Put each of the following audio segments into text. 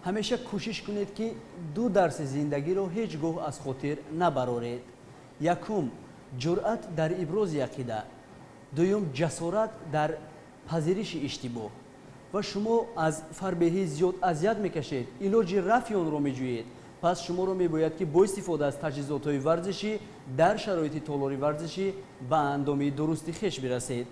Ҳамеша кӯшиш кунед, ки ду дарси зиндагиро ҳеҷ гоҳ аз хотир набароред. Якум, ҷуръат дар ибрози ақида. Дуюм, ҷасорат дар пазириши иштибоҳ. Ва шумо аз фарбеҳӣ зиёд азият мекашед, илоҷи рафъи онро меҷӯед. Пас шуморо мебояд, ки бо истифода аз таҷҳизотҳои варзишӣ дар шароити толори варзишӣ ба андоми дурусти хеш бирасед.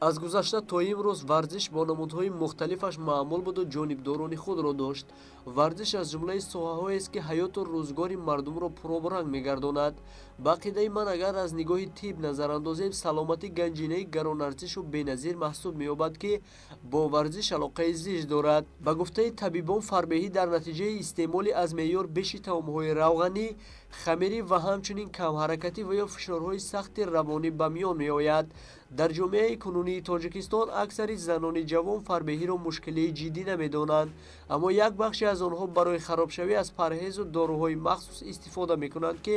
Аз гузашта то имрӯз варзиш бо намудҳои мухталифаш маъмул буду ҷонибдорони худро дошт. Варзиш аз ҷумлаи соҳаҳоест, ки ҳаёту рӯзгори мардумро пуробранг мегардонад. Ба ақидаи ман, агар аз нигоҳи тиб назар андозем, саломатӣ ганҷинаи гаронарзишу беназир маҳсуб меёбад, ки бо варзиш алоқаи зич дорад. Ба гуфтаи табибон, фарбеҳӣ дар натиҷаи истеъмоли аз меъёр беши таомҳои равғанӣ, хамирӣ ва ҳамчунин камҳаракатӣ ва ё фишорҳои сахти равонӣ ба миён меояд. Дар ҷомеаи кунунии Тоҷикистон аксари занони ҷавон фарбеҳиро мушкилии ҷиддӣ намедонанд, аммо як бахше аз онҳо барои харобшавӣ аз парҳезу доруҳои махсус истифода мекунанд, ки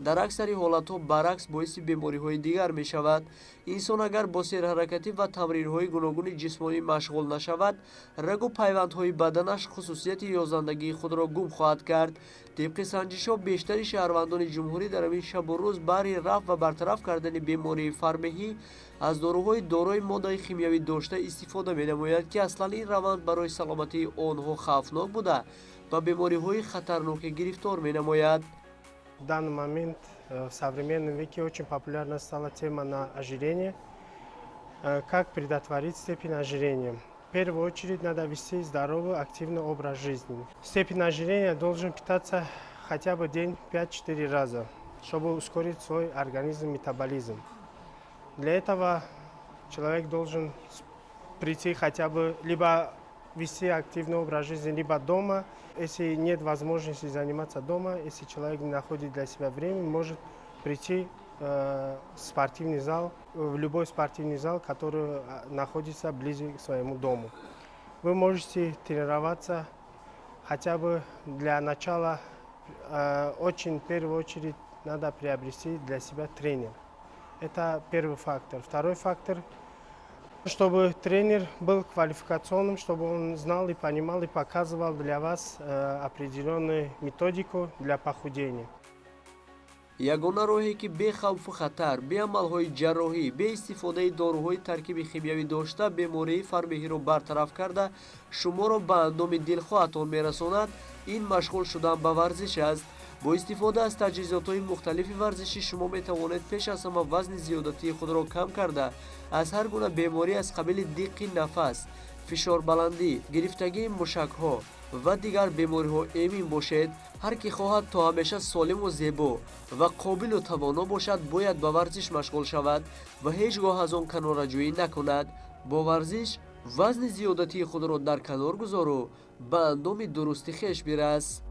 дар аксари ҳолатҳо баръакс боиси бемориҳои дигар мешавад. Инсон агар бо серҳаракатӣ ва тамринҳои гуногуни ҷисмонӣ машғул нашавад, рагу пайвандҳои баданаш хусусияти ёзандагии худро гум хоҳад кард. Тибқи санҷишҳо, бештари шаҳрвандони ҷумҳурӣ дар ҳамин шабу рӯз баҳри рафъ ва бартараф кардани бемории фарбеҳӣ аз доруҳои дорои моддаи химиявӣ дошта истифода менамоянд, ки аслан ин раванд барои саломатии онҳо хавфнок буда ба бемориҳои хатарноке гирифтор менамояд. В данный момент в современном веке очень популярна стала тема на ожирение. Как предотвратить степень ожирения? В первую очередь надо вести здоровый, активный образ жизни. Степень ожирения должен питаться хотя бы день 5-4 раза, чтобы ускорить свой организм, метаболизм. Для этого человек должен прийти хотя бы либо вести активный образ жизни, либо дома. Если нет возможности заниматься дома, если человек не находит для себя время, может прийти в спортивный зал, в любой спортивный зал, который находится ближе к своему дому. Вы можете тренироваться хотя бы для начала, очень в первую очередь надо приобрести для себя тренер. Это первый фактор. Второй фактор, чтобы тренер был квалификационным, чтобы он знал и понимал и показывал для вас определенную методику для похудения. Ягона роҳе, ки бе хавфу хатар, бе амалҳои ҷарроҳӣ, бе истифодаи доруҳои таркиби химиявӣ дошта бемории фарбеҳиро бартараф карда шуморо ба андоми дилхоҳатон мерасонад, ин машғул шудан ба варзиш аст. Бо истифода аз таҷҳизотҳои мухталифи варзишӣ шумо метавонед пеш аз ҳама вазни зиёдатии худро кам карда, аз ҳар гуна беморӣ аз қабили диққи нафас, фишорбаландӣ, гирифтагии мушакҳо ва дигар бемориҳо эмин бошед. Ҳар ки хоҳад то ҳамеша солиму зебо ва қобилу тавоно бошад, бояд ба варзиш машғул шавад ва ҳеҷ гоҳ аз он канораҷӯӣ накунад. Бо варзиш вазни зиёдатии худро дар канор гузору ба андоми дурусти хеш бирас.